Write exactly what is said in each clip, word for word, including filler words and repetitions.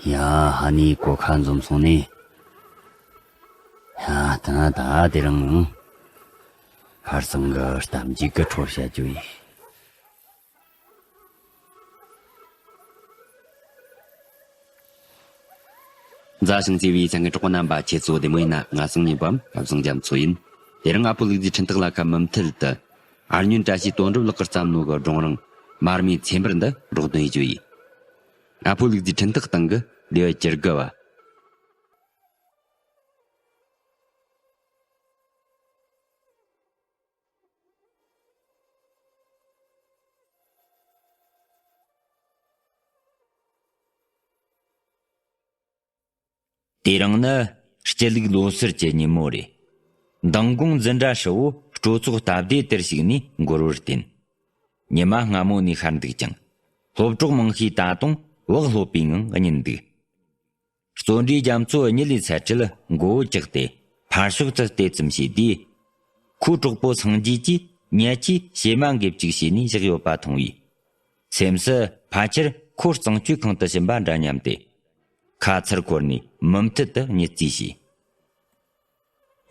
ཡ། ཧ་ནི་གོ་ཁ་འཛོམས་སོང་ནི། ཡ། ད་ད་དེ་རིང་ཁར་སང་གི་གཏམ་རྒྱུད་ཀྱི་འཕྲོ་བཤད་རྒྱུ་ཡིན། མཛའ་ཞིང་བརྩེ་བའི་ཚང་གི་གྲོགས་པོ་རྣམ་པ་ཁྱེད་ཚོ་བདེ་མོ་ཡིན་ན། ང་སང་ཉིན་པའམ་ཨ་བཟང་རྒྱ་མཚོ་ཡིན། དེ་རིང་ཨ་ཕོ་ལུག་རྫིའི་འཕྲིན་སྟེགས་ལ་ཁ་མུ་མཐུད་དུ། ཨར་ཉོན་བཀྲ་ཤིས་དོན་གྲུབ་ལགས་ཀྱིས་བརྩམས་ནོ་གི་སྒྲུང་རིང་མར་མེའི་ཚེ་འབར་འདི་སྒྲོག་འདོན་ཡེད་རྒྱུ་ཡིན། ཨ་ཕོ་ལུག་རྫིའི་འཕྲིན་སྟེགས་སྟེང་གི་ལེའུ་བཅུ་དགུ་བ། དེ་རིང་ནི་སྤྱི་ལུགས་ལོ་སར་གྱི་ཉིན་མོ་རེད། མདང་དགོང་འཛིན་གྲྭ་ཧྲིལ་བོ་སྤྲོ་ཚོགས་སྟབས་བདེ་དེར་ཞུགས་ནས་འགོར་བར་བརྟེན། ཉི་མ་སྔ་མོ་ནས་ཤར་འདུག་ཀྱང་། སློབ་གྲོགས་མང་ཤས་ད་དུང་བག་ལྷོད་པའི་ངང་གཉིད་འདུག། བརྩོན་འགྲུས་རྒྱ་མཚོ་གཉིད་ལས་སད་ཁྲིད་མགོ་བོ་བཀྱགས་ཏེ་ཕར་ཕྱོགས་སུ་བལྟས་ཙམ་བྱས་དུས། ཁོའི་གྲོགས་པོ་སངས་རྒྱས་ཀྱིས་ཉལ་ཆས་ཕྱེ་མ་འགེབས་ཅིག་བྱས་ནས་བཞག་ཡོད་པ་མཐོང་བས། སེམས་སུ་ཕལ་ཆེར་ཁོ་གཙང་སྤྱོད་ཁང་དུ་ཕྱིན་པ་འདྲ་སྙམ་སྟེ། ཁ་ཚུར་འཁོར་ནས་མུ་མཐུད་དུ་གཉིད་རྩིས་བྱས།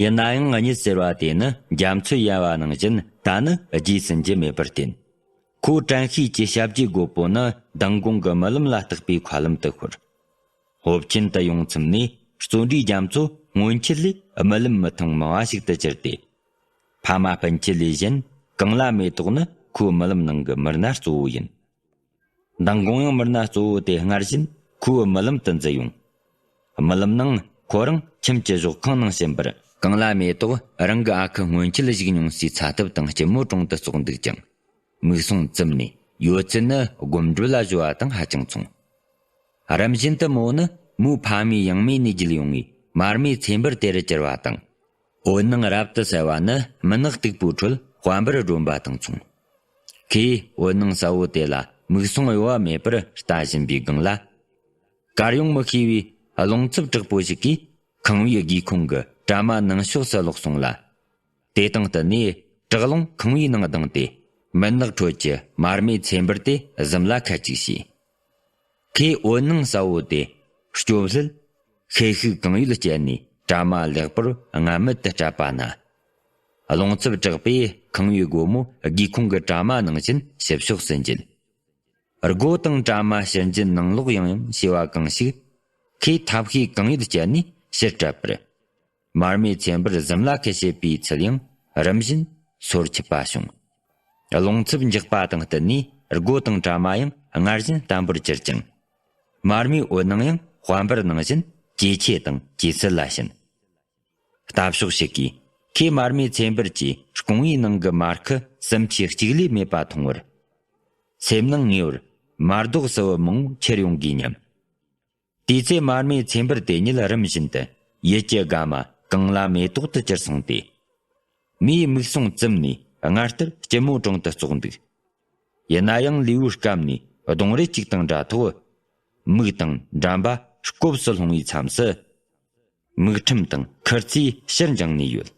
ཡིན་ན་ཡང་གཉིད་ཟེར་བ་དེ་ནི་རྒྱ་མཚོའི་ཡལ་བ་ནང་བཞིན་ད་ནི་རྗེས་ཟིན་རྒྱུ་མེད་པར་བརྟེན། ཁོའི་དྲན་ཤེས་ཀྱི་ཞབས་ཀྱི་རྒོད་པོ་ནི་མདང་དགོང་གི་རྨི་ལམ་ལ་བརྟགས་པའི་མཁའ་ལམ་དུ་ཤོར། སློབ་ཆེན་དུ་ཡོང་མཚམས་ནས་བརྩོན་འགྲུས་རྒྱ་མཚོ་སྔོན་ཆད་ལས་རྨི་ལམ་མི་མཐོང་མང་བ་ཞིག་ཏུ་གྱུར་ཏེ། ཕ་མ་སྤུན་མཆེད་ལས་གཞན་གངས་ལ་མེ་ཏོག་ནི་ཁོའི་རྨི་ལམ་ནང་གི་མི་སྣ་གཙོ་བོ་ཡིན། མདང་དགོང་ཡང་མི་སྣ་གཙོ་བོ་དེ་སྔར་བཞིན་ཁོའི་རྨི་ལམ་དུ་འཛུལ་ཡོང་། རྨི་ལམ་ནང་ཁོ་རང་ཁྱིམ་གྱི་ཞོགས་ཁང་ནང་ཕྱིན་པར། གངས་ལ་མེ་ཏོག་རང་གི་ཨ་ཁུ་སྔོན་ཆད་བཞུགས་མྱོང་སའི་ཚ་ཐབ་དང་སྐྱི་མོ་དྲུང་དུ་ཙོག་འདུག་ཀྱང་། མིག་ཟུང་བཙུམས་ནས་ཡོད་ཚད་ནི་སྒོམ་སྒྲུབ་ལ་གཞོལ་བ་དང་ཧ་ཅང་མཚུངས། རིམ་བཞིན་དུ་མོ་ནི་མོའི་ཕ་མེས་ཡང་མེས་ནས་བརྒྱུད་ཡོང་བའི་མར་མེའི་ཚེ་འབར་དེ་རུ་གྱུར་བ་དང་། འོད་སྣང་རབ་ཏུ་གསལ་བ་ནི་མུན་ནག་སྟུག་པོའི་ཁྲོད་དཔལ་འབར་སྒྲོན་པ་དང་མཚུངས། ཁོས་འོད་སྣང་གསལ་བོ་དེ་ལ་མིག་ཟུང་གཡོ་བ་མེད་པར་ལྟ་བཞིན་པའི་སྒང་ལ། གར་ཡོང་མི་ཤེས་པའི་རླུང་འཚུབ་དྲག་པོ་ཞིག་གིས་ཁང་བའི་སྒེའུ་ཁུང་གི་དྲ་མ་ནང་ཕྱོགས་སུ་ལོག་སོང་ལ། དེ་དང་བསྟུན་ནས་བྲག་རླུང་ཁང་བའི་ནང་ལྡང་སྟེ། མུན་ནག་ཁྲོད་ཀྱི་མར་མེའི་ཚེ་འབར་དེ་གཟིམ་ལ་ཁད་ཅིག་བྱས། ཁོས་འོད་སྣང་གསལ་བོ་དེ་སྐྱོབ་སླད། ཤེད་ཤུགས་གང་ཡོད་སྤྱད་ནས་དྲ་མ་ལེགས་པོར་སྔ་མེད་དུ་བྲད་པ་ན། རླུང་འཚུབ་དྲག་པས་ཁང་བའི་སྒོ་མོ་སྒེའུ་ཁུང་གི་དྲ་མ་ནང་བཞིན་ཕྱི་ཕྱོགས་སུ་འགྱེལ། སྒོ་དང་དྲ་མ་ཕྱིར་འགྱེལ་ནང་ལོག་ཡང་ཡང་བྱས་པ་གང་ཞིག་ཁོས་ཐབས་ཤེས་གང་ཡོད་སྤྱད་ནས་ཕྱིར་བྲད་པར། མར་མེའི་ཚེ་འབར་གཟིམ་ལ་ཁད་བྱེད་པའི་ཚུལ་ཡང་རིམ་བཞིན་སོར་ཆུད་པ་བྱུང་། རླུང་འཚུབ་འཇགས་པ་དང་བསྟུན་ནས་སྒོ་དང་དྲ་མ་ཡང་སྔར་བཞིན་བརྟན་པོར་གྱུར་ཅིང་། མར་མེའི་འོད་སྣང་ཡང་དཔལ་འབར་ནང་བཞིན་ཇེ་ཆེ་དང་ཇེ་ཟད་ལ་ཕྱིན། ལྟ་ཕྱོགས་ཤིག་གིས་ཁོས་མར་མེའི་ཚེ་འབར་གྱི་རྐང་བའི་ནང་གི་མར་ཁུ་སུམ་ཆའི་གཅིག་ལས་མེད་པ་མཐོང་བར། སེམས་ནང་ངེས་པར་མར་རྡོག་གསལ་བོ་མང་པོ་ཁྱེར་ཡོང་དགོས་སྙམ། དེའི་ཚེ་མར་མེའི་ཚེ་འབར་དེ་ཉིད་རིམ་བཞིན་དུ་ཡུལ་གྱི་དགའ་མ་གངས་ལ་མེ་ཏོག་ཏུ་གྱུར་སོང་སྟེ། མོའི་མིག་ཟུང་བཙུམས་ནས་སྔར་ལྟར་སྐྱི་མོ་དྲུང་དུ་ཙོག་འདུག། ཡིན་ན་ཡང་ལེའུ་སྐབས་ནས་གདོང་རིས་གཅིག་དང་འདྲ་ཐོག། མིག་དང་འགྲམ་པ་སྐོབས་སུ་ལྷུང་བའི་མཚམས་སུ། མིག་ཁྲིམས་དང་ཁུར་ཚོས་ཕྱིར་འགྱངས་ནས་ཡོད།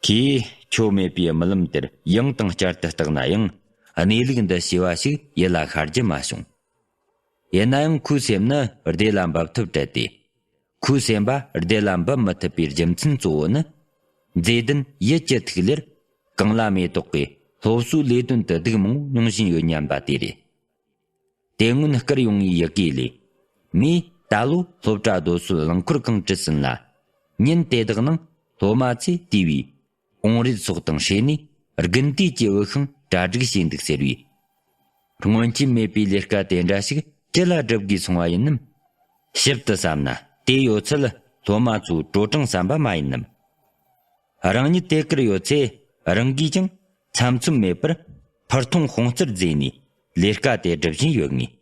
ཁོས་ཁྱོ་མེད་པའི་རྨི་ལམ་དེར་ཡང་དང་བསྐྱར་དུ་བརྟགས་ན་ཡང་གནས་ལུགས་འདི་ཞི་བ་ཞིག་ཡིད་ལ་ཤར་རྒྱུ་མ་བྱུང་། ཡིན་ན་ཡང་ཁོའི་སེམས་ནི་བདེ་ལ་འབབ་ཐབས་བྲལ་ཏེ། ཁོའི་སེམས་པ་བདེ་ལ་འབབ་མི་ཐུབ་པའི་རྒྱུ་མཚན་གཙོ་བོ་ནི། མཛེས་ལྡན་ཡུལ་གྱི་ཐིག་ལེར་གངས་ལ་མེ་ཏོག་གིས་སློབ་གསོའི་ལས་དོན་དུ་སྡུག་མང་མྱོང་བཞིན་ཡོད་སྙམ་པ་དེ་རེད། དེ་སྔོན་བསྐུར་ཡོང་བའི་ཡི་གེ་ལས། མོས་ད་ལོ་སློབ་གྲྭ་རྡོ་སོལ་རླངས་འཁོར་ཁང་བྲིས་ཟིན་ལ། ཉིན་དེ་དག་ནང་སློབ་མ་ཚོས་དེ་བས་ཨོང་རིལ་སོགས་དང་ཧྲེ་ནས་དགུན་དུས་ཀྱི་འོད་ཤིང་གྲ་སྒྲིག་བྱས་འདུག་ཟེར་བས། སྔོན་ཆད་མེད་པའི་ལས་ཀ་དེ་འདྲ་ཞིག་ཅི་ལ་སྒྲུབ་དགོས་སོང་བ་ཡིན་ནམ། ཞིབ་ཏུ་བསམ་ན་དེ་ཡོད་ཚད་སློབ་མ་ཚོའི་དྲོ་གྲང་ཟམ་པ་མ་ཡིན་ནམ། རང་ཉིད་དེ་གར་ཡོད་ཚེ་རང་གིས་ཀྱང་ཚམ་ཚོམ་མེད་པར་ཕར་ཐོང་དཔུང་རྩར་འཛེགས་ནས་ལས་ཀ་དེ་སྒྲུབ་བཞིན་ཡོད་ངེས།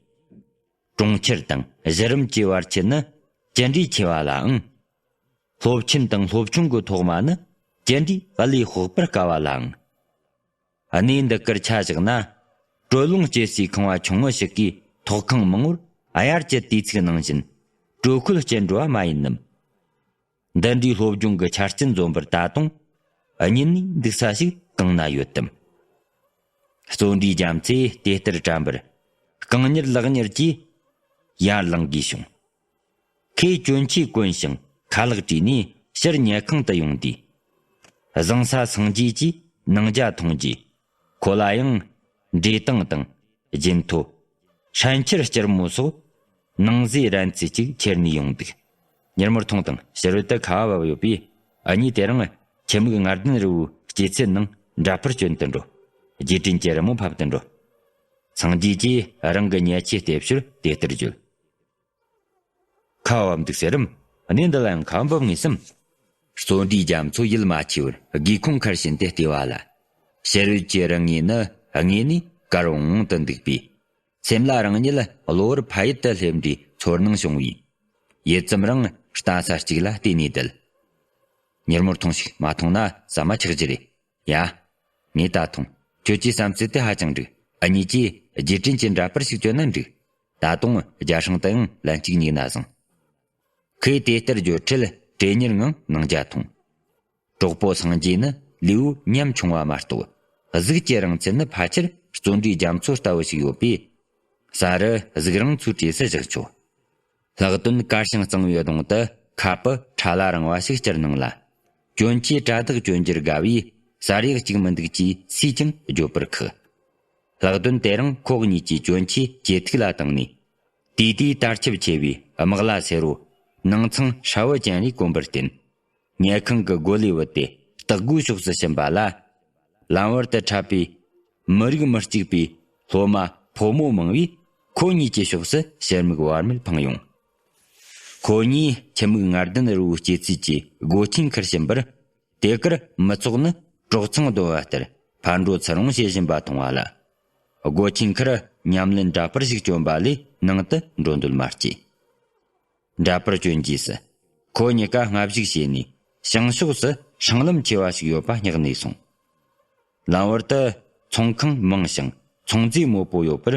གྲོང་ཁྱེར་དང་གཞི་རིམ་གྱི་བར་ཁྱད་ནི་ཅི་འདྲའི་ཆེ་བ་ལའང་། སློབ་ཆེན་དང་སློབ་ཆུང་གི་ཐོག་མ་ནི་ཅི་འདྲའི་བློས་དཔོག་པར་དཀའ་བ་ལའང་། གནས་འདི་གར་ཆ་བཞག་ན། དྲོད་རླུང་སྐྱེ་སའི་ཁང་བ་ཆུང་ངུ་ཞིག་གིས་ཐོག་ཁང་མང་བོར་དབྱར་གྱི་དུས་ཚིགས་ནང་བཞིན་དྲོད་ཁོལ་སྐྱེལ་འགྲོ་བ་མ་ཡིན་ནམ། འདི་འདྲའི་སློབ་སྦྱོང་གི་ཆ་རྐྱེན་འཛོམས་པར་ད་དུང་གཉིད་ནས་འདུག་ས་ཞིག་གང་ན་ཡོད་དམ། བརྩོན་འགྲུས་རྒྱ་མཚོས་དེ་ལྟར་དྲན་པར་རྐང་གཉེར་ལག་གཉེར་གྱིས་ཡར་ལངས་དགོས་བྱུང་ ཁོས་གྱོན་ཆས་གོན་ཞིང་ཁ་ལག་བཀྲུས་ནས་ཕྱིར་ཉལ་ཁང་དུ་ཡོང་དུས། བཟང་ས་སངས་རྒྱས་ཀྱིས་ནང་ཇ་འཐུང་རྗེས། ཁོ་ལ་ཡང་འབྲས་དང་དང་སྦྱིན་ཐོ། ཧྲན་ཆུར་སྐྱུར་མོ་སོགས་ནང་ཟས་རན་ཚད་ཅིག་ཁྱེར་ནས་ཡོང་འདུག། མྱུར་མོར་འཐུང་དང་ཕྱི་རོལ་དུ་ཁ་བ་བབས་ཡོད་པས། ཨ་ནི་དེ་རིང་ཁྱི་མིག་ངར་ལྡན་རི་བོའི་སྐྱེད་ཚལ་ནང་འདྲ་པར་བསྐྱོན་དུ་འགྲོ། རྗེས་དྲན་གྱི་རི་མོ་ཕབ་ཏུ་འགྲོ། སངས་རྒྱས་ཀྱིས་རང་གི་ཉལ་ཆས་སྟེར་ཕྱིར་དེ་ལྟར་བརྗོད། ཁ་བབ་འདུག་ཟེར་རམ། གནས་འདི་ལ་ཡང་ཁ་འབབ་ངེས་སམ། བརྩོན་འགྲུས་རྒྱ་མཚོ་ཡིད་མ་ཆེས་པར་སྒེའུ་ཁུང་ཁར་ཕྱིན་ཏེ་བལྟས་པ་ལ། ཕྱི་རོལ་གྱི་རི་ངོས་ནི་དངོས་ནས་དཀར་འོང་དུ་འདུག་པས། སེམས་ལ་རང་ཉིད་གློ་བུར་ཕ་ཡུལ་དུ་སླེབས་འདྲའི་ཚོར་སྣང་བྱུང་བས། ཡུད་ཙམ་རིང་ལྟ་ས་གཅིག་ལ་བལྟས་ནས་བསྡད། མྱུར་མོར་འཐུང་ཞིག་མ་འཐུང་ན་ཟ་མ་ཆག་རྒྱུ་རེད། ཡ། ངས་ད་འཐུང་། ཁྱོད་ཀྱི་བསམ་ཚུལ་དེ་ཧ་ཅང་འགྲིག། འུ་གཉིས་ཀྱིས་རྗེས་དྲན་གྱི་འདྲ་པར་ཞིག་བསྐྱོན་ན་འགྲིག། ད་དུང་རྒྱ་སྲང་དུའང་ལན་གཅིག་སྙེག་ན་བཟང་། ཁོས་དེ་ལྟར་བརྗོད་འཕྲལ་གྲལ་གཉེར་ངང་ནང་ཇ་འཐུང་། གྲོགས་པོ་སངས་རྒྱས་ནི་ལུས་པོ་ཉམ་ཆུང་བ་མ་གཏོགས། གཟུགས་ཀྱི་རིང་ཚད་ནི་ཕལ་ཆེར་བརྩོན་འགྲུས་རྒྱ་མཚོ་ལྟ་བུ་ཞིག་ཡོད་པས། ས་རུ་གཟུགས་རིང་ཚོའི་གྲས་སུ་བཞག་ཆོག། ལྷག་དོན་དཀར་ཞིང་གཙང་བའི་གདོང་དུ་ཁ་སྤུ་ཕྲ་ལ་རིང་བ་ཞིག་སྐྱུར་སྣང་ལ། གྱོན་ཆས་གྲ་དག་གྱོན་རྒྱུར་དགའ་བས། ཟ་རེག་གཅིག་མི་འདུག་ཅེས་སུས་ཀྱང་བརྗོད་པར་ཁག། ལྷག་དོན་དེ་རིང་ཁོ་གཉིས་ཀྱིས་གྱོན་ཆས་ཇེ་ཐུག་ལ་བཏང་ནས། དུས་དེའི་དར་ཁྱབ་ཆེ་བའི་དམག་ལྭ་སེར་བོ། ནང་ཚང་ཧྲ་བོ་ཅན་ལས་གོན་པར་བརྟེན། ཉལ་ཁང་གི་སྒོ་ལས་བུད་དེ་སྟག་སྒོའི་ཕྱོགས་སུ་ཕྱིན་པ་ལ། ལམ་བར་དུ་འཁྲབ་པའི་མི་རིགས་མི་གཅིག་པའི་སློབ་མ་ཕོ་མོ་མང་བས། ཁོ་གཉིས་ཀྱི་ཕྱོགས་སུ་ཕྱིར་མིག་བར་མེད་འཕངས་ཡོང་། ཁོ་གཉིས་ཁྱི་མིག་ངར་ལྡན་རི་བོའི་སྐྱེད་ཚལ་གྱི་སྒོ་ཆེན་ཁར་ཕྱིན་པར། དེ་གར་མི་ཚོགས་ནི་གྲོག་ཚང་རྡོལ་བ་ལྟར་ཕར་འགྲོ་ཚུར་འོང་བྱེད་བཞིན་པ་མཐོང་བ་ལ། སྒོ་ཆེན་ཁར་ཉམས་ལེན་འདྲ་པར་ཞིག་བསྐྱོན་པ་ལས་ནང་དུ་འགྲོ་འདོད་མ་སྐྱེས། འདྲ་པར་བསྐྱོན་རྗེས་སུ། ཁོ་གཉིས་ཀ་སྔ་གཞུག་བྱས་ནས་བྱང་ཕྱོགས་སུ་སྲང་ལམ་ཆེ་བ་ཞིག་ཡོད་པ་སྙེག་ནས་སོང་། ལམ་བར་དུ་ཚོང་ཁང་མང་ཞིང་ཚོང་རྫས་མོད་པོ་ཡོད་པར།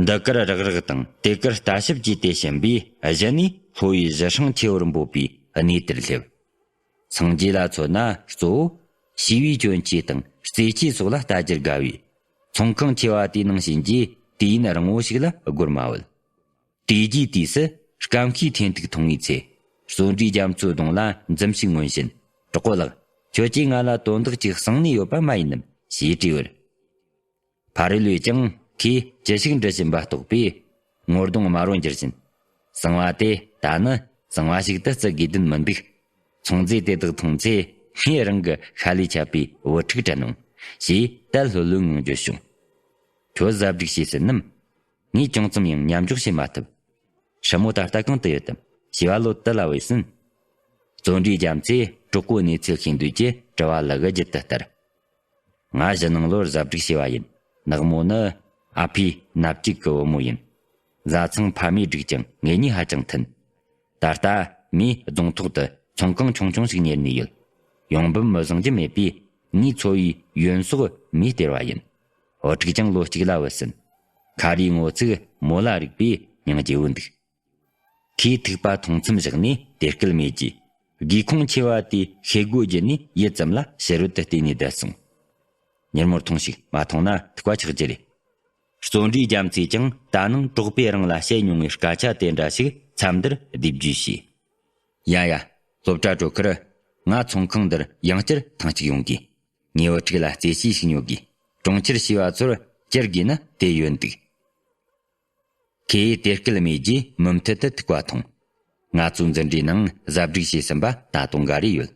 འདི་གར་རག་རག་དང་དེ་གར་ལྟ་ཞིབ་བྱས་ཏེ་ཕྱིན་པས། གཞི་ནས་ལྷོ་ཡི་གཞི་སྲང་ཆེ་བར་འབོད་པའི་གནས་དེར་སླེབས། སངས་རྒྱས་ལ་མཚོན་ན་གཙོ་བོ་ཞི་བའི་གྱོན་ཆས་དང་རྩེད་ཆས་སོགས་ལ་ལྟ་རྒྱུར་དགའ་བས། ཚོང་ཁང་ཆེ་བ་དེའི་ནང་ཕྱིན་རྗེས་དུས་ཡུན་རིང་བོ་ཞིག་ལ་སྒོར་མ་བུད། དེ་རྗེས་དུས་སུ་སྐམ་ཤས་འཐེན་ཐུག་འཐུང་བའི་ཚེ། བརྩོན་འགྲུས་རྒྱ་མཚོའི་གདོང་ལ་འཛུམ་ཞིག་མངོན་བཞིན། གྲོགས་པོ་ལགས། ཁྱོད་ཀྱིས་ང་ལ་དོན་དག་ཅིག་གསུངས་ནས་ཡོད་པ་མ་ཡིན་ནམ་ཞེས་དྲིས་པར། ཕ་རོལ་བས་ཀྱང་ཁོས་ཅི་ཞིག་འདྲི་བཞིན་པ་རྟོགས་པས། ངོ་གདོང་དམར་བོ་འགྱུར་བཞིན། གསང་བ་དེ་ད་ནི་གཙང་བ་ཞིག་ཏུ་བརྩི་དགོས་དོན་མི་འདུག། ཚོང་རྫས་དེ་དག་འཐུང་ཚེ་ངས་རང་གི་ཤ་ལས་ཆད་པའི་བུ་ཕྲུག་དྲན་འོང་། ཞེས་དལ་ལྷོད་ལྷོད་ངང་བརྗོད་བྱུང་། ཁྱོད་གཟབ་སྒྲིག་བྱས་ཟིན་ནམ། ངས་ཅུང་ཙམ་ཡང་མཉམ་འཇོག་བྱེད་མ་ཐུབ། སྲུ་མོ་ད་ལྟ་གང་དུ་ཡོད་དམ། ཞེས་པ་ལོ་དེ་ལ་བས་ཟིན། བརྩོན་འགྲུས་རྒྱ་མཚོས་གྲོགས་པོའི་གནས་ཚུལ་ཤེས་འདོད་ཀྱི་དྲི་བ་ལ་གི་བརྗེད་དུ་ལྟར། ང་གཞི་ནང་ལོར་གཟབ་སྒྲིག་བྱས་པ་ཡིན། ནག་མོ་ནི་ཨ་ཕའི་ནབ་ཅིག་གི་བུ་མོ་ཡིན། བཟའ་ཚང་ཕ་མས་བསྒྲིགས་ཀྱང་ངེད་གཉིས་ཧ་ཅང་མཐུན། ད་ལྟ་མིའི་རྫོང་ཐོག་ཏུ་ཚོང་ཁང་ཆུང་ཆུང་ཞིག་གཉེར་ནས་ཡོད། ཡོང་འབབ་མི་བཟང་རྒྱུ་མེད་པས། ངའི་འཚོ་བའི་ཡོན་ཟོག་མིས་སྟེར་བ་ཡིན། བུ་ཕྲུག་ཀྱང་ལོ་གཅིག་ལ་བུད་ཟིན། ཁ་རིའི་ངོ་ཚིག་མོ་ལ་རིག་པས་སྙིང་རྗེ་བོ་འདུག། ཁོས་ཐིགས་པ་འཐུང་མཚམས་བཞག་ནས་དེར་སྐུལ་མེད་ཀྱིས། སྒེའུ་ཁུང་ཆེ་བ་དེའི་ཤེལ་སྒོ་བརྒྱུད་ནས་ཡུད་ཙམ་ལ་ཕྱི་རོལ་དུ་བལྟས་ནས་བསྡད་སོང་། མྱུར་མོར་འཐུང་ཞིག། མ་འཐུང་ན་ཐུག་པ་ཆག་རྒྱུ་རེད། བརྩོན་འགྲུས་རྒྱ་མཚོས་ཀྱང་ད་ནངས་གྲོགས་པས་རང་ལ་བཤད་མྱོང་བའི་སྐད་ཆ་དེ་འདྲ་ཞིག་མཚམས་འདིར་ལྡེབ་བརྗོད་བྱས། ཡ་ཡ། སློབ་གྲྭ་གྲོལ་ཁར་ང་ཚོང་ཁང་འདིར་ཡང་བསྐྱར་ཐེངས་གཅིག་ཡོང་དགོས། ངའི་བུ་ཕྲུག་ལ་རྩེད་ཆས་ཤིག་ཉོ་དགོས། གྲོང་ཁྱེར་ཞེས་པ་ཚོར་སྐྱུར་དགོས་ན་དེ་ཡོད་འདུག། ཁོས་དེར་སྐུལ་མེད་རྗེས་མུ་མཐུད་དུ་ཐུག་པ་འཐུང་། ང་ཚོའི་འཛིན་གྲྭའི་ནང་གཟབ་སྒྲིག་བྱས་ཟིན་པ་ད་དུང་འགའ་རེ་ཡོད།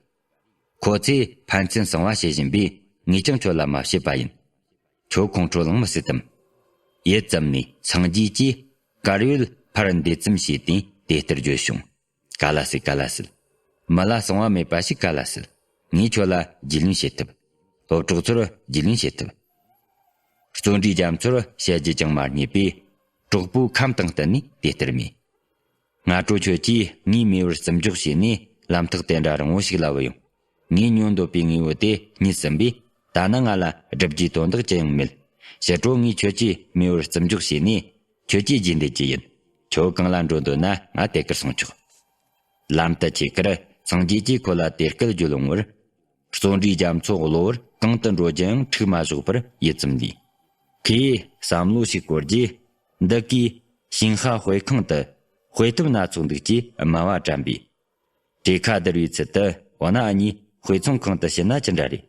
ཁོ་ཚོས་ཕན་ཚུན་གསང་བ་བྱེད་བཞིན་པས། ངས་ཀྱང་ཁྱོད་ལ་མ་བཤད་པ་ཡིན། ཁྱོད་ཁོང་ཁྲོ་ལངས་མི་སྲིད་དམ། ཡུད་ཙམ་ནས་སངས་རྒྱས་ཀྱིས་དཀར་ཡོལ་ཕར་འདེད་ཙམ་བྱས་ཏེ་དེ་ལྟར་བརྗོད་བྱུང་། ག་ལ་སྲིད། ག་ལ་སྲིད། མི་ལ་གསང་བ་མེད་པ་ཞིག་ག་ལ་སྲིད། ངས་ཁྱོད་ལ་རྒྱུས་ལོན་བྱེད་ཐུབ། སློབ་གྲོགས་ཚོར་རྒྱུས་ལོན་བྱེད་ཐུབ། བརྩོན་འགྲུས་རྒྱ་མཚོར་བཤད་རྒྱུ་ཅང་མ་རྙེད་པས། གྲོགས་པོའི་ཁམས་དང་བསྟུན་ནས་དེ་ལྟར་སྨྲས། སྔ་དྲོ་ཁྱོད་ཀྱིས་ངའི་མེས་པོར་བརྩི་འཇོག་བྱས་ནས་ལམ་ཐག་དེ་འདྲ་རིང་བོ་ཞིག་ལ་བུད་ཡོང་། ངས་ཉོ་འདོད་པའི་དངོས་པོ་དེ་རྙེད་ཟིན་པས། ད་ནི་ང་ལ་སྒྲུབ་རྒྱུའི་དོན་དག་ཅི་ཡང་མེད། ཕྱི་དྲོ་ངས་ཁྱོད་ཀྱི་མེས་པོར་བརྩི་འཇོག་བྱས་ནས་ཁྱོད་ཀྱི་རྗེས་འདེད་རྒྱུ་ཡིན། ཁྱོད་གང་ལ་འགྲོ་འདོད་ན་ང་དེ་གར་སོང་ཆོག། ལམ་དུ་ཆས་ཁར་སངས་རྒྱས་ཀྱིས་ཁོ་ལ་དེར་སྐུལ་རྒྱུ་ལོང་བར། བརྩོན་འགྲུས་རྒྱ་མཚོ་གློ་བུར་གང་དུ་འགྲོ་རྒྱུ་ཡང་འཁྲུག་མ་བཞག་པར་ཡིད་ཙམ་ལས། ཁོས་བསམ་བློ་ཞིག་བསྐོར་རྗེས། འདི་གའི་ཞིང་ཧྭ་དཔེ་ཁང་དུ་ དཔེ་དེབ་སྣ་ཚོགས་འདུག་ཅེས་དམའ་བ་དྲན་པས། གྲོས་ཁ་བསྡུར་བའི་ཚུལ་དུ་འོ་ན་ཨ་ནི་དཔེ་ཚོང་ཁང་དུ་ཕྱིན་ན་ཅི་འདྲ་རེད།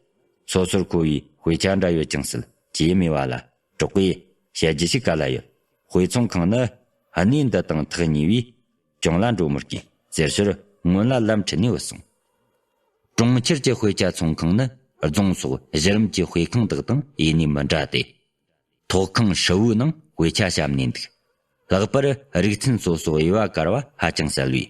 སོ་སོར་མཁོ་བའི་དཔེ་ཆ་འདྲ་ཡོད་ཀྱང་སྲིད་ཅེས་སྨྲས་པ་ལ། གྲོགས་པོས་བཤད་རྒྱུ་ཞིག་ག་ལ་ཡོད། དཔེ་ཚོང་ཁང་ནི་གནས་འདི་དང་ཐག་ཉེ་བས་གྱོང་ལ་འགྲོ་མི་དགོས་ཟེར་ཞོར་སྔོན་ལ་ལམ་ཁྲིད་ནས་བུད་སོང་། གྲོང་ཁྱེར་གྱི་དཔེ་ཆ་ཚོང་ཁང་ནི་རྫོང་སོགས་གཞི་རིམ་གྱི་དཔེ་ཁང་དག་དང་དབྱེ་ནུས་མི་འདྲ་སྟེ། ཐོག་ཁང་ཧྲིལ་བོའི་ནང་དཔེ་ཆ་བཤམས་ནས་འདུག་ལྷག་པར་རིག་ཚན་སོ་སོ་དབྱེ་བ་དཀར་བ་ཧ་ཅང་གསལ་བས།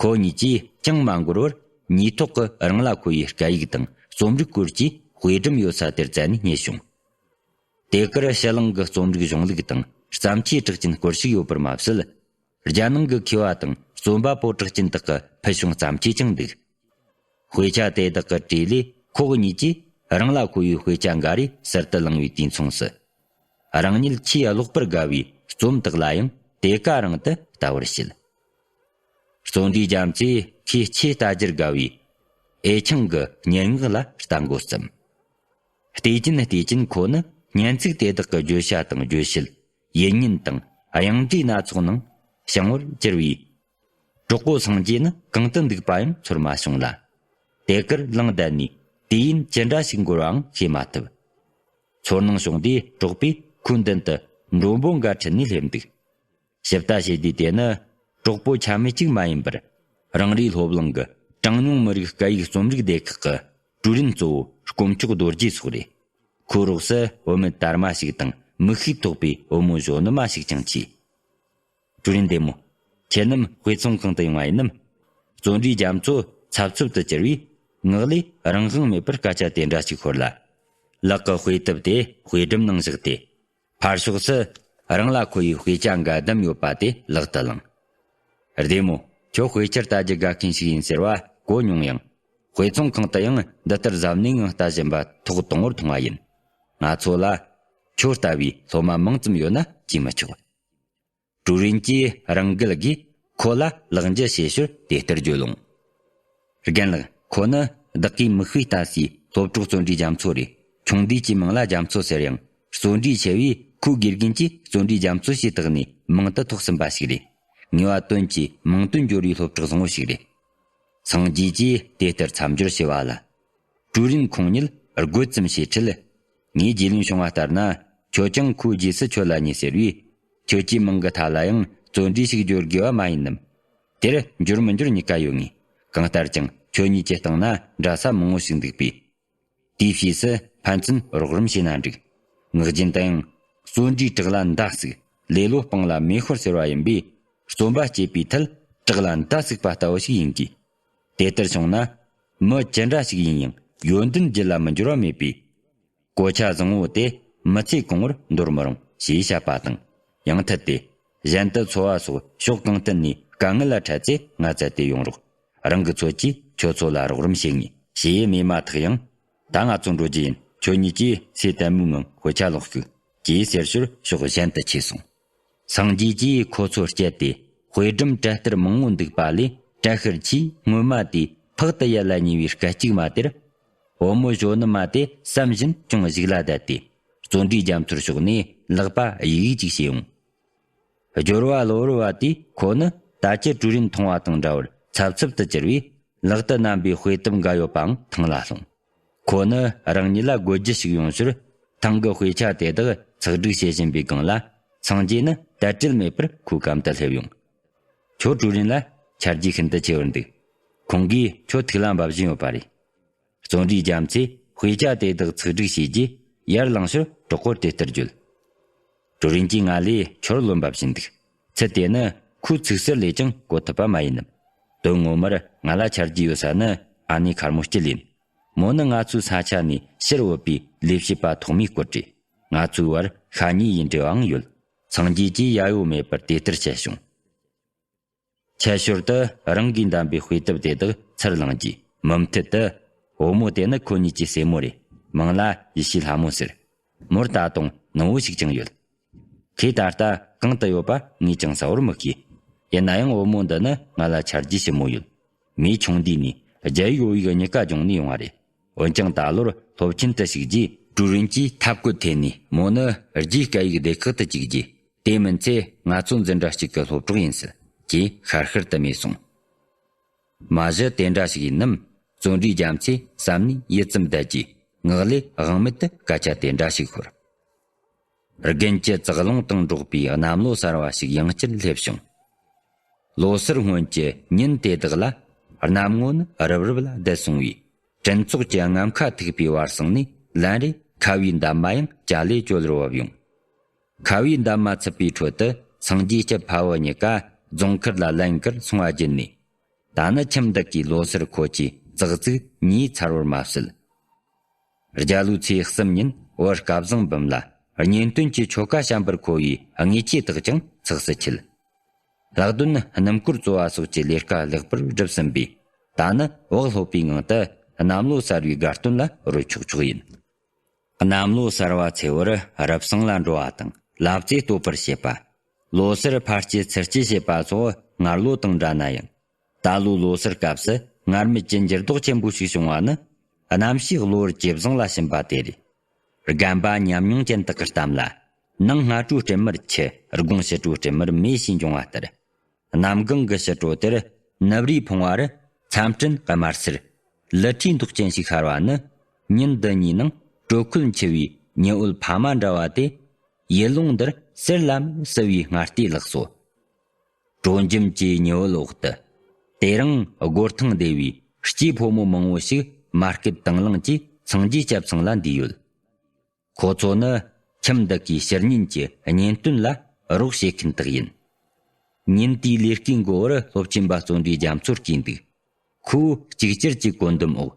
ཁོ་གཉིས་ཀྱིས་ཅང་མ་འགོར་བར་ཉིས་ཐོག་གི་རང་ལ་མཁོ་བའི་སྐད་ཡིག་དང་རྩོམ་རིག་སྐོར་གྱི་དཔེ་སྒྲོམ་ཡོད་ས་དེར་བཙལ་ནས་རྙེད་བྱུང་། དེ་གར་ཕྱི་གླིང་གི་རྩོམ་རིག་གཞུང་ལུགས་དང་བརྩམས་ཆོས་གྲགས་ཅན་སྐོར་ཞིག་ཡོད་པར་མ་ཟད། རྒྱལ་ནང་གི་མཁས་པ་དང་རྩོམ་པ་པོ་གྲགས་ཅན་དག་གི་ཕུལ་བྱུང་བརྩམས་ཆོས་ཀྱང་འདུག་དཔེ་ཆ་དེ་དག་གི་གྲས་ལས་ཁོ་གཉིས་ཀྱིས་རང་ལ་མཁོ་བའི་དཔེ་ཆ་འགའ་རེ་གསར་དུ་བླངས་པའི་དུས་མཚུངས་སུ། རང་ཉིད་ཆེས་ཀློག་པར་དགའ་བའི་རྩོམ་དག་ལ་ཡང་དེ་ག་རང་དུ་ལྟ་བར་བྱེད། བརྩོན་འགྲུས་རྒྱ་མཚོས་ཁོས་ཆེས་ལྟ་རྒྱུར་དགའ་བའི་ཨེ་ཆང་གི་སྙན་ངག་ལ་ལྟ་མགོ་བརྩམས། བལྟས་ཀྱིན་བལྟས་ཀྱིན་ཁོ་ནི་སྙན་ཚིག་དེ་དག་གི་བརྗོད་བྱ་དང་བརྗོད་བྱེད། ཡིད་བརྙན་དང་དབྱངས་འགྲོས་སྣ་ཚོགས་ནང་བྱང་བར་གྱུར་བས། གྲོགས་པོ་སངས་རྒྱས་ནི་གང་དུ་འདུག་པ་ཡང་ཚོར་མ་བྱུང་ལ། དེ་གར་ལངས་བསྡད་ནས་དུས་ཡུན་ཅི་འདྲ་ཞིག་འགོར་བའང་ཤེས་མ་ཐུབ། ཚོར་སྣང་བྱུང་དུས་གྲོགས་པོས་ཁོའི་མདུན་དུ་མགྲོན་པོ་འགའ་ཁྲིད་ནས་སླེབས་འདུག་ཞིབ་ལྟ་བྱེད་དུས་དེ་ནི་གྲོགས་པོ་ཆ་མེད་ཅིག་མ་ཡིན་པར། རང་རེའི་སློབ་གླིང་གི་གྲངས་ཉུང་མི་རིགས་སྐད་ཡིག་རྩོམ་རིག་སྡེ་ཁག་གི་ཀྲུའུ་རིན་གཙོ་བོ་དཀོན་མཆོག་རྡོ་རྗེ་སོགས་རེད། ཁོའི་རོགས་སུ་བུད་མེད་དར་མ་ཞིག་དང་མིག་ཤེལ་ཐོགས་པའི་བུ་མོ་གཞོན་ནུ་མ་ཞིག་ཀྱང་མཆིས། ཀྲུའུ་རིན་བདེ་མོ། ཁྱེད་རྣམས་དཔེ་ཚོང་ཁང་དུ་ཡོང་བ་ཡིན་ནམ། བརྩོན་འགྲུས་རྒྱ་མཚོ་འཚབ་འཚུབ་ཏུ་གྱུར་བས། ངག་ལས་རང་དབང་མེད་པར་སྐད་ཆ་དེ་འདྲ་ཞིག་ཤོར་ལ། ལག་གི་དཔེ་དེབ་དེ་དཔེ་སྒྲོམ་ནང་བཞག་སྟེ། ཕར་ཕྱོགས་སུ་རང་ལ་མཁོ་བའི་དཔེ་ཆ་འགའ་བསྡམས་ཡོད་པ་དེ་ལག་ཏུ་བླངས། བདེ་མོ། ཁྱོད་དཔེ་ཆ་ལྟ་རྒྱུ་དགའ་མཁན་ཞིག་ཡིན་ཟེར་བ་གོ་མྱོང་ཡང་། དཔེ་ཚོང་ཁང་དུ་ཡང་འདི་ལྟར་གཟབ་ནན་ངང་ལྟ་བཞིན་པ་ཐོག་དང་པོར་མཐོང་བ་ཡིན། ང་ཚོ་ལ་ཁྱོད་ལྟ་བུའི་སློབ་མ་མང་ཙམ་ཡོད་ན་ཅིས་མི་ཆོག་ཀྲུའུ་རིན་གྱིས་རང་འགུལ་གྱིས་ཁོ་ལ་ལག་འཇུ་བྱེད་ཞོར་དེ་ལྟར་བརྗོད་ལོང་། རྒན་ལགས། ཁོ་ནི་བདག་གིས་མིག་དཔེ་ལྟ་སའི་སློབ་གྲོགས་བརྩོན་འགྲུས་རྒྱ་མཚོ་རེད། ཆུང་དུས་ཀྱི་མིང་ལ་རྒྱ་མཚོ་ཟེར་ཡང་བརྩོན་འགྲུས་ཆེ་བས་ཁོའི་དགེ་རྒན་གྱིས་བརྩོན་འགྲུས་རྒྱ་མཚོ་ཞེས་བཏགས་ནས་མིང་དུ་ཐོགས་ཟིན་པ་ཞིག་རེད། ངེས་པ་དོན་གྱིས་མིང་དོན་འབྱོར་བའི་སློབ་གྲོགས་བཟང་བོ་ཞིག་རེད། སངས་རྒྱས་ཀྱིས་དེ་ལྟར་མཚམས་སྦྱོར་བྱས་པ་ལ། ཀྲུའུ་རིན་ཁོང་ཉིད་དགོད་ཙམ་བྱས་ཁྲིད། ངས་རྗེ་བློན་ཆུང་བ་ལྟར་ན། ཁྱོད་ཀྱང་ཁོའི་རྗེས་སུ་ཁྱོད་ལ་ཉེ་ཟེར་བས། ཁྱོད་ཀྱི་མིང་གི་མཐའ་ལ་ཡང་བརྩོན་འགྲུས་ཤིག་སྦྱོར་དགོས་པ་མ་ཡིན་ནམ། དེར་འབྱོར་མི་འབྱོར་གཉིས་ཀ་ཡོད་ངེས། གང་ལྟར་ཀྱང་ཁྱོད་གཉིས་ཀྱི་སྟེང་ན་འདྲ་ས་མང་བོ་ཞིག་འདུག་པས། དེའི་ཕྱིས་སུ་ཕན་ཚུན་རོགས་རམ་བྱས་ན་འགྲིག་ངག་རྒྱུན་དུ་ཡང་བརྩོན་འགྲུས་བྲག་ལ་མདའ་ཟུག་ལེ་ལོ་སྤང་ལ་མེ་ཤོར་ཟེར་བ་ཡིན་པས། རྩོམ་པ་སྐྱེས་པའི་ཐད་བྲག་ལ་མདའ་ཟུག་པ་ལྟ་བུ་ཞིག་ཡིན་དགོས། དེ་ལྟར་བྱུང་ན། མི་ཅི་འདྲ་ཞིག་ཡིན་ཡང་ཡོན་ཏན་རྒྱུད་ལ་མི་འབྱོར་བ་མེད་པས། གོ་ཆ་བཟང་བོ་དེ་མི་ཚེ་གང་བོར་འདོར་མི་རུང་ཞེས་བཤད་པ་དང་། ཡང་ཐད་དེ། གཞན་དུ་འཚོ་བ་སོགས་ཕྱོགས་གང་ཐད་ནས་དཀའ་ངལ་ལ་འཕྲད་ཚེ་ང་བཙལ་ཏེ་ཡོང་རོགས། རང་གི་ཚོད་ཀྱིས་ཁྱོད་ཚོ་ལ་རོགས་རམ་བྱེད་ངེས་ཞེས་སྨྲས་མ་ཐག་ཡང་། ད་ང་ཚོ་འགྲོ་རྒྱུ་ཡིན། ཁྱོད་གཉིས་ཀྱིས་སོས་དལ་མོའི་ངང་དཔེ་ཆ་ཀློག་ཤིག་ཅེས་ཟེར་ཞོར་ཕྱོགས་གཞན་དུ་ཆས་སོང་། སངས་རྒྱས་ཀྱིས་ཁོ་ཚོར་བསྐྱལ་ཏེ་དཔེ་སྒྲོམ་གྲལ་སྟར་མང་བོ་འདུག་པ་ལས། གྲལ་ཤར་ཆེས་སྔོན་མ་དེའི་ཕག་ཏུ་ཡལ་ལ་ཉེ་བའི་སྐད་ཅིག་མ་དེར། བུ་མོ་གཞོན་ནུ་མ་དེ་བསམ་བཞིན་ཅུང་ཞིག་ལ་བསྡད་དེ། བརྩོན་འགྲུས་རྒྱ་མཚོར་ཕྱོགས་ནས་ལག་པ་གཡུག་གཡུག་ཅིག་བྱས་ཡོང་། སྦྱོར་བ་གློ་བུར་བ་དེས་ཁོ་ནི་ད་ཅི་ཀྲུའུ་རིན་མཐོང་བ་དང་འདྲ་བར་འཚབ་འཚུབ་ཏུ་གྱུར་བས། ལག་ཏུ་བསྣམས་པའི་དཔེ་དེབ་འགའ་ཡོད་པའང་ཐང་ལ་ལྷུང་། ཁོ་ནི་རང་ཉིད་ལ་དགོད་རྒྱུ་ཞིག་ཡོང་ཕྱིར། ཐང་གི་དཔེ་ཆ་དེ་དག་ཚག་སྒྲིག་བྱེད་བཞིན་པའི་སྒང་ལ། སངས་རྒྱས་ནི་དལ་བྲེལ་མེད་པར་ཁོའི་གམ་དུ་སླེབས་ཡོང་། ཁྱོད་ཀྲུའུ་རིན་ལ་ཆ་རྒྱུས་ཤིན་ཏུ་ཆེ་བར་འདུག་ཁོང་གིས་ཁྱོད་ཐུགས་ལ་འབབ་བཞིན་ཡོད་པ་རེད། བརྩོན་འགྲུས་རྒྱ་མཚོས་དཔེ་ཆ་དེ་དག་ཚག་སྒྲིག་བྱས་རྗེས། ཡར་ལངས་ཞོར་གྲོགས་པོར་དེ་ལྟར་བརྗོད། ཀྲུའུ་རིན་གྱིས་ང་ལས་ཁྱོར་རློམ་པ་བཞིན་འདུག་ཚུལ་དེ་ནི་ཁོའི་ཚིག་ཟུར་ལས་ཀྱང་གོ་ཐུབ་པ་མ་ཡིན་ནམ། དོན་ངོ་མར་ང་ལ་ཆ་རྒྱུས་ཡོད་ས་ནི་ཨ་ནེ་མཁར་མོ་སྐྱིད་ཡིན། མོ་ནི་ང་ཚོའི་ས་ཆ་ནས་ཕྱིར་བུད་པའི་ལས་བྱེད་པ་ཐོག་མའི་སྐོར་རེད། ང་ཚོའི་བར་ཤ་ཉེ་ཡི་འབྲེལ་བའང་ཡོད། སངས་རྒྱས་ཀྱིས་ཡ་ཡོ་མེད་པར་དེ་ལྟར་བཤད་བྱུང་། ཆེད་ཞོར་དུ་རང་གིས་བདམས་པའི་དཔེ་དེབ་དེ་དག་ཚུར་བླངས་རྗེས། མུ་མཐུད་དུ། བུ་མོ་དེ་ནི་ཁོ་གཉིས་ཀྱི་སྲས་མོ་རེད། མིང་ལ་ཡེ་ཤེས་ལྷ་མོ་ཟེར། མོར་ད་དུང་ནུ་བོ་ཞིག་ཀྱང་ཡོད། ཁོས་ད་ལྟ་གང་དུ་ཡོད་པ་ངས་ཀྱང་གསལ་བོར་མི་ཤེས། ཡིན་ན་ཡང་བུ་མོ་འདི་ནི་ང་ལ་ཆ་རྒྱུས་ཞིབ་མོ་ཡོད། མོས་ཆུང་དུས་ནས་རྒྱ་ཡིག་བོད་ཡིག་གཉིས་ཀ་སྦྱོང་ནས་ཡོང་བ་རེད། འོན་ཀྱང་ད་ལོར་སློབ་ཆེན་དུ་ཞུགས་རྗེས། ཀྲུའུ་རིན་གྱིས་ཐབས་བཀོད་འཐེན་ནས། མོ་ནི་རྒྱའི་སྐད་ཡིག་སྡེ་ཁག་ཏུ་བཅུག་རྗེས། དེ་མིན་ཚེ་ང་ཚོ་འཛིན་གྲྭ་གཅིག་གི་སློབ་གྲོགས་ཡིན་སྲིད། ཅེས་ཤར་ཤར་དུ་སྨྲས་སོང་། མ་གཞི་དེ་འདྲ་ཞིག་ཡིན་ནམ། བརྩོན་འགྲུས་རྒྱ་མཚོས་བསམ་ནས་ཡིད་ཙམ་བསྡད་རྗེས་ངག་ལས་དབང་མེད་དུ་སྐད་ཆ་དེ་འདྲ་ཞིག་ཤོར། དགུན་གྱི་ཙག་རླུང་དང་འགྲོགས་པའི་གནམ་ལོ་གསར་བ་ཞིག་ཡང་བསྐྱར་སླེབས་བྱུང་། ལོ་སར་སྔོན་གྱི་ཉིན་དེ་དག་ལ་གནམ་ངོ་ནི་རིབ་རིབ་ལ་བསྡད་སོང་བས། སྤྲིན་ཚོགས་ཀྱི་རྔམ་ཁ་ཐུག་པའི་བར་གསེང་ནས་ལན་རེ་ཁ་བའི་འདབ་མ་ཡང་ཅ་ལེ་ཅོ་ལེར་བབས་ཡོང་། ཁ་བའི་འདབ་མ་ཚུད་པའི་ཁྲོད་དུ་སངས་རྒྱས་ཀྱི་ཕ་བུ་གཉིས་ཀ་རྫོང་མཁར་ལ་ལན་བརྒལ་སོང་བ་བརྒྱུད་ནས། ད་ནི་ཁྱིམ་བདག་གིས་ལོ་སར་ཁོ་ཆུའི་ཙག་ཙིག་ཉོས་ཚར་བར་མ་ཟད། རྒྱ་ལོའི་ཚེས་གསུམ་ཉིན་བུ་སྐལ་བཟང་འབུམ་ལ་གཉེན་སྟོན་གྱི་ཆོ་ག་བཤམས་པར་མཁོ་བའི་དངུལ་ཆས་དག་ཀྱང་ཚགས་སུ་ཁྱེར། ལྷག་དོན་སྣུམ་འཁོར་བཙོ་བ་སོགས་ཀྱི་ལས་ཀ་ལེགས་པར་བསྒྲུབས་ཟིན་པས། ད་ནི་བག་ལྷོད་པའི་ངང་དུ་གནམ་ལོ་གསར་བའི་དགའ་སྟོན་ལ་རོལ་ཆོག་ཆོག་ཡིན། གནམ་ལོ་གསར་བ་ཚེ་བར་རབ་གསང་ལ་འགྲོ་བ་དང་ལབ་རྩེ་གཏོད་པར་བྱེད་པ། ལོ་སར་ཕར་སྐྱེལ་ཚུར་སྐྱེལ་བྱེད་པ་སོགས་སྔར་ལོ་དང་འདྲ་ན་ཡང་། ད་ལོའི་ལོ་སར་སྐབས་སུ་སྔར་མེད་ཀྱི་འགྱུར་ལྡོག་ཆེན་པོ་ཞིག་བྱུང་བ་ནི། གནམ་གཤིས་གློ་བུར་ཇེ་བཟང་ལ་ཕྱིན་པ་དེ་རེད། རྒན་པ་ཉམས་མྱོང་ཅན་དག་གི་གཏམ་ལ། ནངས་སྔ་དྲོའི་སྤྲིན་དམར་ཆུ། དགོང་ཕྱི་དྲོའི་སྤྲིན་དམར་མེ་ཞེས་འབྱུང་བ་ལྟར། གནམ་གང་གི་ཕྱི་དྲོ་དེར་ནུབ་རིའི་ཕུང་བ་རུ་མཚམས་སྤྲིན་དམར་སེར། ལི་ཁྲིའི་མདོག་ཅན་ཞིག་ཤར་བ་ནི། ཉིན་འདི་གཉིས་ནང་དྲོད་ཁོལ་འཆི་བའི་ཉི་འོད་ཕ་མ་འདྲ་བ་དེ། ཡུལ་ལུང་འདིར་གསེར་ལམ་བསིལ་བའི་སྔ་ལྟས་ལགས་སོ། དྲོ་འཇམ་གྱི་ཉི་འོད་འོག་ཏུ། དེ་རིང་སྒོར་ཐང་སྡེ་བའི་སྐྱེས་ཕོ་མོ་མང་བོ་ཞིག་མར་སྐེད་དང་བླངས་ཀྱིས་སངས་རྒྱས་སྐྱབས་ཚང་ལ་འདུས་ཡོད། ཁོ་ཚོ་ནི་ཁྱིམ་བདག་གིས་ཕྱི་ཉིན་གྱི་གཉེན་སྟོན་ལ་རོགས་བྱེད་མཁན་དག་ཡིན། ཉིན་དེའི་ལས་ཀའི་མགོ་བར་སློབ་ཆེན་པ་བརྩོན་འགྲུས་རྒྱ་མཚོ་བསྐྱལ་འདུག། ཁོས་གཅིག་གྱུར་གྱི་བཀོད་འདོམས་འོག་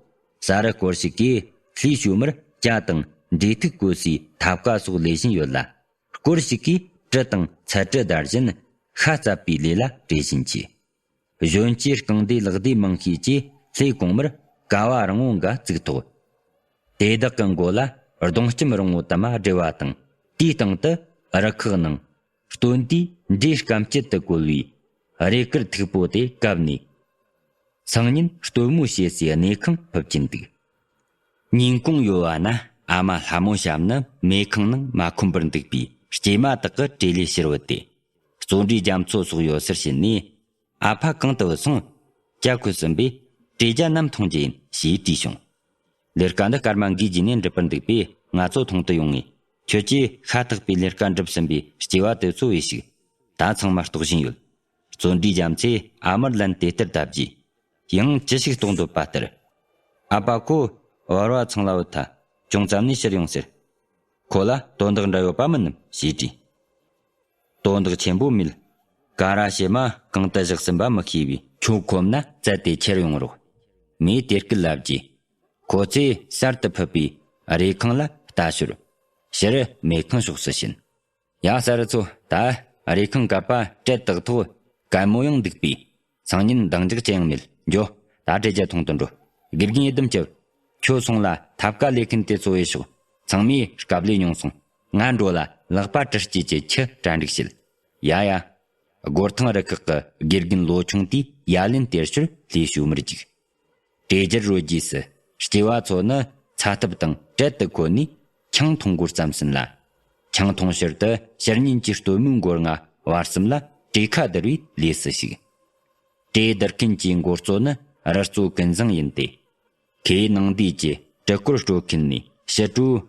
ས་རུ་སྐོར་ཞིག་གིས་ལྷས་བྱུ་མར་ཇ་དང་འབྲས་ཐིག་བསྐོལ་སའི་ཐབ་ཀ་སོགས་ལས་བཞིན་ཡོད་ལ། སྐོར་ཞིག་གིས་གྲི་དང་ཚད་གྲི་བདར་བཞིན་ཤ་བཙབ་པའི་ལས་ལ་བྲེལ་བཞིན་གྱིས། གཞོན་སྐྱེས་རྐང་སྡེ་ལག་སྡེ་མང་ཤོས་ཀྱིས་ལྷས་གོང་མར་ཀ་བ་རིང་བོ་འགའ་བཙུགས་ཐོག། དེ་དག་གི་མགོ་ལ་གདོང་སྐྱམ་རིང་བོ་དུ་མ་སྦྲེལ་བ་དང་། དེའི་སྟེང་དུ་རུ་ཁག་ནང་སྟོན་དུས་འབྲས་སྐམ་སྐྱིད་དུ་བཀོལ་བའི་རས་དཀར་མཐུག་པོ་དེ་བཀབ་ནས། སང་ཉིན་སྟོན་མོ་བྱེད་སའི་གནས་ཁང་ཕུབ་ཀྱིན་འདུག། ཉིན་གུང་ཡོལ་བ་ན་ཨ་མ་ལྷ་མོ་བྱམས་ནི་མེ་ཁང་ནང་མ་འཁོན་པར་འདུག་པས་སྐྱེས་མ་དག་གི་བྲེལ་ལས་ཕྱིར་བུད་དེ། བརྩོན་འགྲུས་རྒྱ་མཚོ་སོགས་ཡོད་སར་ཕྱིན་ནས། ཨ་ཕ་གང་དུ་བུད་སོང་། ཇ་ཁོལ་ཟིན་པས་དྲོས་ཇ་ནམ་འཐུང་རྒྱུ་ཡིན་ཞེས་དྲིས་བྱུང་། ལས་ཀ་འདི་སྐར་མ་འགའི་རྗེས་ནས་འགྲུབ་པར་འདུག་པས་ང་ཚོ་མཐོང་དུ་ཡོང་ངས། ཁྱོད་ཀྱིས་ཤ་ཐག་པའི་ལས་ཀ་འགྲུབ་ཟིན་པས་སྐྱེས་པ་དེ་ཚོ་བས་ཤིག། ད་ཚང་མ་ལྟོགས་བཞིན་ཡོད། བརྩོན་འགྲུས་རྒྱ་མཚོས་ཨ་མར་ལན་དེ་ལྟར་བཏབ་རྗེས། ཡང་ཅི་ཞིག་གཏོང་འདོད་པ་ལྟར། ཨ་ཕ་ཁོ་བར་བ་ཚང་ལ་བུད་ཐལ། ཅུང་ཙམ་ནས་ཕྱིར་ཡོང་ཟེར། ཁོ་ལ་དོན་དག་འདྲ་ཡོད་པ་མིན་ནམ་ཞེས་དྲིས། དོན་དག་ཆེན་པོ་མེད། ག་ར་བྱེ་མ་གང་དུ་བཞག་ཟིན་པ་མི་ཤེས་པས། ཁྱོད་ཁོམ་ན་བཙལ་ཏེ་ཁྱེར་ཡོང་རོགས། མོས་དེ་སྐད་ལབ་རྗེས། ཁོ་ཚོས་གསར་དུ་ཕུབ་པའི་རས་ཁང་ལ་ལྟ་ཞོར། ཕྱིར་མེ་ཁང་ཕྱོགས་སུ་ཕྱིན། ཡ། ས་རུ་ཚོ། ད་རས་ཁང་གད་པ་བྲེད་དག་ཐོག་གད་མོ་ཡང་འདུག་པས། སང་ཉིན་འདང་རྒྱག་ཅི་ཡང་མེད། འགྱོ། ད་དྲོས་ཇ་འཐུང་དུ་འགྲོ། དགེ་རྒན་ཡི་དམ་སྐྱབས། ཁྱོད་སོང་ལ་ཐབ་ཀ་ལས་མཁན་དེ་ཚོ་བས་ཤོག། ཚང་མས་སྐབས་ལས་མྱོང་སོང་། ང་འགྲོ་ལ་ལག་པ་དྲི་སྐྱེས་ཀྱི་ཆུ་གྲ་འགྲིག་བྱེད། ཡ་ཡ། སྒོར་ཐང་རུ་ཁག་གི་དགེ་རྒན་ལོ་ཆུང་དེས་ཡ་ལན་སྟེར་ཞོར་ལས་ཞུ་མིར་བཅུག། དྲོས་ཇར་རོལ་རྗེས་སུ་སྐྱེས་པ་ཚོ་ནི་ཚ་ཐབ་དང་བྲེད་དུ་བཀོལ་ནས་ཆང་འཐུང་འགོ་བརྩམས་ཟིན་ལ། ཆང་འཐུང་ཕྱིར་དུ་ཕྱི་ཉིན་གྱི་སྟོན་མོའི་མགོ་རྔ་བར་གསུམ་ལ་བྲེ་ཁ་བསྡུར་བའི་ལས་སུ་ཞུགས། བྲེ་བསྡུར་མཁན་གྱི་མགོ་གཙོ་ནི་རི་གཙོ་ཀུན་བཟང་ཡིན་ཏེ། ཁོས་ནངས་དུས་ཀྱི་དྲི་སྐོར་དཀྲོལ་མཁན་ནས་ཕྱི་དྲོའི་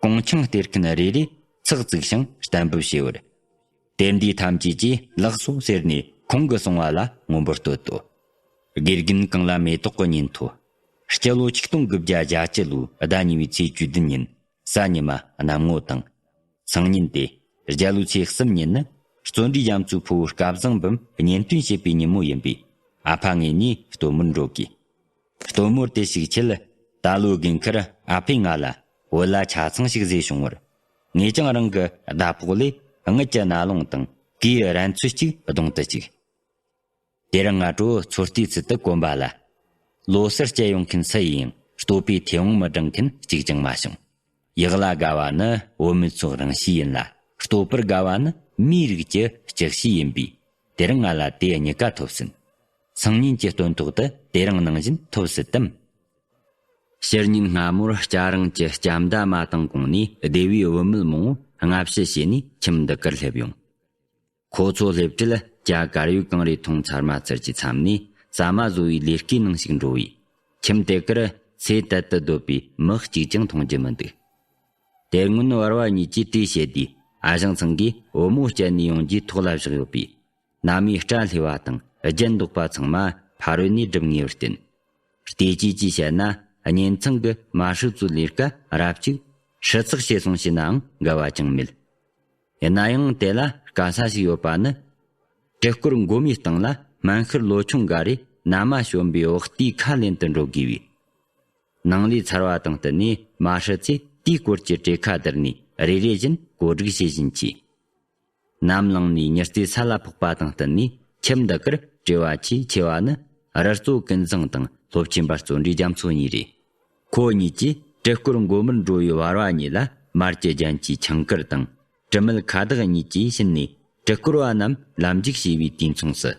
གུང་ཆང་སྟེར་མཁན་རེ་རེ་ཚག་བཙུགས་ཤིང་གཏན་འབེབས་བྱས་པར། དེར་འདུས་ཐམས་ཅད་ཀྱིས་ལགས་སོ་ཟེར་ནས་ཁོང་གི་གསུང་བ་ལ་མངོན་པར་བསྟོད་དོ། དགེ་རྒན་གང་ལ་མེ་ཏོག་གི་ཉིན་ཐོ། སྤྱི་ལོ་ཆིག་སྟོང་དགུ་བརྒྱ་གྱ་བཅུ་ལོའི་ཟླ་གཉིས་པའི་ཚེས་བཅུ་བདུན་ཉིན་གཟའ་ཉི་མ་གནམ་ངོ་དྭངས། སང་ཉིན་ཏེ། རྒྱ་ལོའི་ཚེས་གསུམ་ཉིན་ནི་བརྩོན་འགྲུས་རྒྱ་མཚོའི་ཕུ་བོ་སྐལ་བཟང་འབུམ་གཉེན་སྟོན་བྱེད་པའི་ཉིན་མོ་ཡིན་པས། ཨ་ཕ་ངེད་གཉིས་སྟོན་མོར་འགྲོ་དགོས། སྟོན་མོར་དེ་ཞིག་ཆེད། ད་ལོའི་དགུན་ཁར་ཨ་ཕས་ང་ལ་བོད་ལྭ་ཆ་ཚང་ཞིག་བཟོས་བྱུང་བར། ངས་ཀྱང་རང་གི་ཟླ་ཕོགས་ལས་དངུལ་གྱི་ན་ལོང་དང་གོས་རན་ཚོད་ཅིག་གདོང་དུ་བཅུག། དེར་སྔ་དྲོ་ཚོད་ལྟའི་ཚུལ་དུ་གོམ་པ་ལ། ལོ་སར་སྐྱེལ་ཡོང་མཁན་སུ་ཡིན་ཡང་སྟོད་པའི་མཐེ་བོང་མི་བསྒྲེང་མཁན་གཅིག་ཀྱང་མ་བྱུང་། ཡག་ལ་དགའ་བ་ནི་བུད་མེད་ཚོའི་རང་གཤིས་ཡིན་ལ། སྟོད་པར་དགའ་བ་ནི་མིའི་རིགས་ཀྱི་ལྕགས་གཤིས་ཡིན་པས། དེར་ང་ལ་དེ་གཉིས་ཀ་ཐོབ་ཟིན། སང་ཉིན་གྱི་སྟོན་ཐོག་ཏུ་དེ་རིང་ནང་བཞིན་ཐོབ་སྲིད་དམ། ཕྱི་ཉིན་སྔ་མོར་སྐྱ་རེངས་ཀྱི་ལྕགས་མདའ་མ་བཏང་གོང་ནས་སྡེ་བའི་བུད་མེད་མང་བོ་སྔ་ཕྱི་བྱས་ནས་ཁྱིམ་འདི་གར་སླེབས་ཡོང་། ཁོ་ཚོ་སླེབས་འཕྲལ་ ཇ་དཀར་ཡོལ་གང་རེ་འཐུང་ཚར་མ་ཚར་གྱི་མཚམས་ནས་ཟ་མ་བཟོ་བའི་ལས་ཀའི་ནང་ཞིག་འགྲོ་བས། ཁྱིམ་དེ་གར་ཚེ་དལ་དུ་སྡོད་པའི་མི་གཅིག་ཀྱང་མཐོང་རྒྱུ་མི་འདུག་དེ་སྔོན་བར་བ་གཉིས་ཀྱིས་དེ་བཤད་དུས། ཨ་ཞང་ཚང་གིས་བུ་མོ་བསྐྱལ་ནས་ཡོང་རྒྱུའི་ཐོག་ལ་བཞག་ཡོད་པས། མནའ་མའི་སྐྲ་ལྷོས་པ་དང་རྒྱན་འདོགས་པ་ཚང་མ་ཕ་རོལ་ནས་སྒྲུབ་ངེས་པར་བརྟེན། བལྟས་བཅོས་ཀྱིས་བཤད་ན། གཉེན་ཚང་གི་མ་ཧྲི་ཚོའི་ལས་ཀ་རབ་ཅིག་ཧྲི་ཚག་བྱས་སོང་ཞེ་ནའང་འགལ་བ་ཅང་མེད། ཡིན་ན་ཡང་དེ་ལ་དཀའ་ས་ཞིག་ཡོད་པ་ནི། སྤྲུལ་སྐོར་མགོ་མའི་སྟེང་ལ་སྨན་ཤར་ལོ་ཆུང་འགའ་རེ་མནའ་མ་གཞོན་པའི་འོག་ལྟའི་ཁ་ལེན་དུ་འགྲོ་དགོས་པས། ནང་ལས་ཚར་བ་དང་བསྟུན་ནས་མ་ཧྲི་ཚོས་དེའི་སྐོར་གྱི་གྲོས་ཁ་བསྡུར་ནས་རེ་རེ་བཞིན་བཀོད་སྒྲིག་བྱེད་བཞིན་མཆིས། ནམ་ལངས་ནས་ཉི་རྩེ་ས་ལ་ཕོག་པ་དང་བསྟུན་ནས་ཁྱིམ་འདི་གར་བྲེལ་བ་ཆེས་ཆེ་བ་ནི། རི་གཙོ་ཀུན་བཟང་དང་སློབ་ཆེན་པ་བརྩོན་འགྲུས་རྒྱ་མཚོ་གཉིས་རེད། ཁོ་གཉིས་ཀྱིས་སྤྲུལ་སྐོར་མགོ་མར་འགྲོ་བའི་བར་བ་གཉིས་ལ་མར་གྱི་རྒྱན་གྱི་ཆང་ཁུར་དང་། དྲི་མེད་ཁ་བཏགས་གཉིས་ཀྱིས་བྱིན་ནས་སྤྲུལ་སྐོར་བ་རྣམས་ལམ་འཇུག་བྱས་པའི་དུས་མཚུངས་སུ།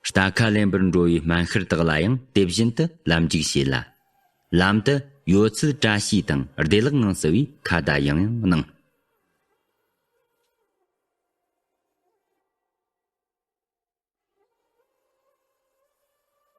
རྟ་ཁ་ལེན་པར་འགྲོ་བའི་སྨན་ཤར་དག་ལ་ཡང་དེ་བཞིན་དུ་ལམ་འཇུག་བྱས་ལ། ལམ་དུ་ཡོད་ཚད་བཀྲ་ཤིས་དང་བདེ་ལེགས་ངང་བསུ་བའི་ཁ་བརྡ་ཡང་ཡང་གནང་།